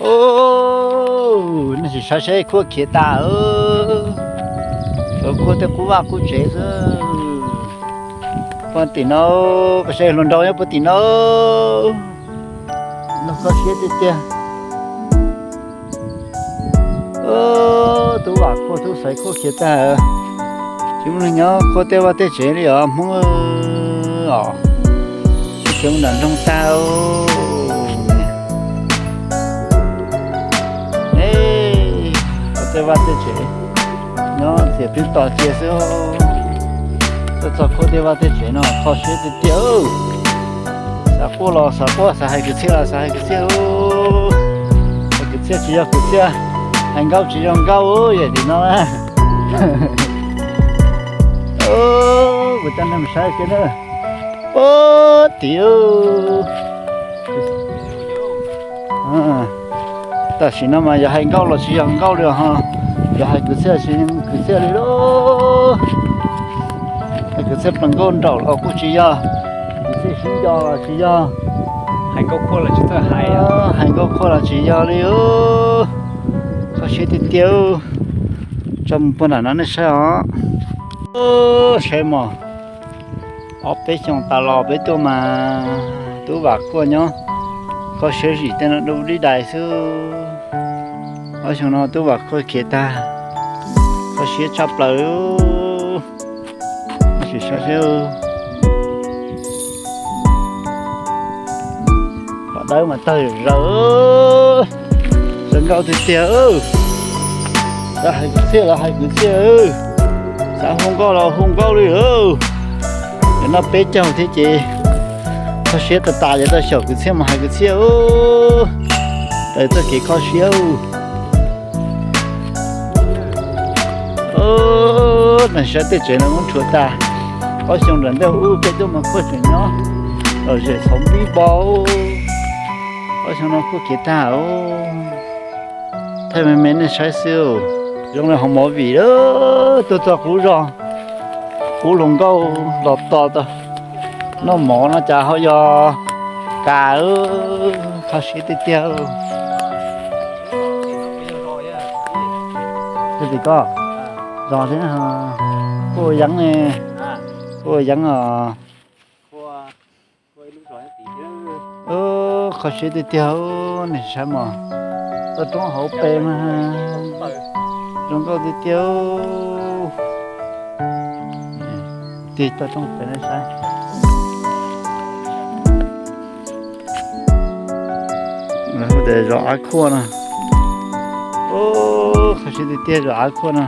Ub, nej sim saib seb khuab khiav tas, tshuav khuab tej qub vaj qub tsev xwb. Puag tim no, koj saib hluas nraug nyob puag tim no, no kho siab tiag tiag. Tub Vam Khuaj tub Xaiv Khuaj khiav tag, tsis muaj neeg nyob khuab tej vaj tej tsev li os Hmoob os. Khiav mus nram nroog tag. Khuab tej vaj tej tsev, nyob txias twb tos cia xwb. Tuaj txog khuab tej vaj tej tsev no kho siab tiag tiag. Xav quaj los xav quaj, xav hais kwv txhiaj los xav hais kwv txhiaj. Hais kwv txhiaj tsis yog kwv txhiaj, hais nkauj tsis yog nkauj yam tim no na. Kuv coj nej mus saib kiag na. Puag tim, tam sim no mas yog hais nkauj los tsis yog nkauj li ho, yog hais kwv txhiaj tsis kwv txhiaj li lauj. Hais kwv txhiaj plees nkauj nraum los kuj tsis yog, kwv txhiaj sib nco los tsis yog, hais nkauj khuaj los tsis yog li. Kho siab tiag tiag. Tso mus puag nram no nej saib os. Saib mog, ob peb xyoos tas los peb tuaj mas Tub Vam Khuaj nyob kho siab zim tej no dub dib dais xwb. Ob xyoo no Tub Vam Khuaj khiav tag, kho siab tshaj plaws. Sim saib seb, pom dawb mas tawg zawm, zoo nkauj tiag tiag. Xav hais kwv txhiaj los hais kwv txhiaj, xav hu nkauj los hu nkauj li. Cov no peb caug thiab ces kho siab tas tas, cov tau xyaum kwv txhiaj mus hais kwv txhiaj. Raws txoj kev kho siab. Nej saib tej tsev no muab rhuav tas. Ob xyoo nram ntej ub peb tuaj mas Khuaj tseem nyob lom zem txhov npib npo. Ob xyoo no Khuaj khiav tag. Thaij me me nej saib xwb, zoo li hauv movie, tuaj txog qub zos, qub hluas nkauj los tos tau noj mov no cas ho yog kas, kho siab tiag tiag. Tim koj zos thiab, Khuaj Yeeb ne, Khuaj Yeeb os. Kho siab tiag tiag, nej saib mog, toj roob hauv pes mas zoo nkauj tiag tiag. Tig toj roob pes nej saib. Lawv hu tias zos Av Khuaj no. Kho siab tiag tiag zos Av Khuaj no.